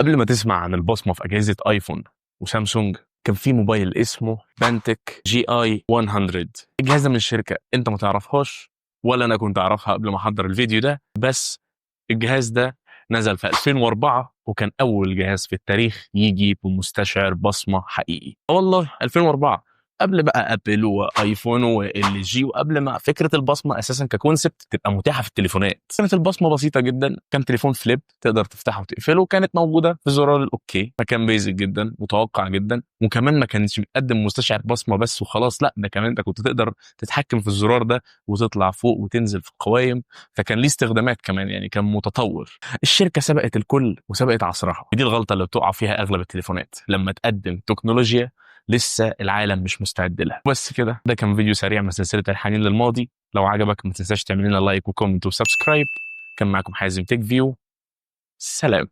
قبل ما تسمع عن البصمة في اجهزة ايفون وسامسونج، كان في موبايل اسمه بانتك جي اي 100. الجهاز ده من الشركة انت ما تعرفهاش ولا انا كنت اعرفها قبل ما احضر الفيديو ده، بس الجهاز ده نزل في 2004 وكان اول جهاز في التاريخ يجي بمستشعر بصمة حقيقي. والله 2004، قبل بقى ابل وايفون وال جي، وقبل ما فكرة البصمة اساسا ك concept تبقى متاحة في التليفونات. كانت البصمة بسيطة جدا، كان تليفون flip تقدر تفتحه وتقفله، وكانت موجودة في زرار ال okay، فكان basic جدا، متوقع جدا. وكمان ما كانش بتقدم مستشعر بصمة بس وخلاص، لا ده كمان انت كنت تقدر تتحكم في الزرار ده وتطلع فوق وتنزل في القوائم، فكان ليه استخدامات كمان، يعني كان متطور. الشركة سبقت الكل وسبقت عصرها. دي الغلطة اللي بتقع فيها اغلب التليفونات لما تقدم تكنولوجيا لسه العالم مش مستعد لها. بس كده، ده كان فيديو سريع من سلسلة الحنين للماضي. لو عجبك ما تنساش تعمل لنا like و comment و subscribe. كان معاكم حازم تيك فيو، سلام.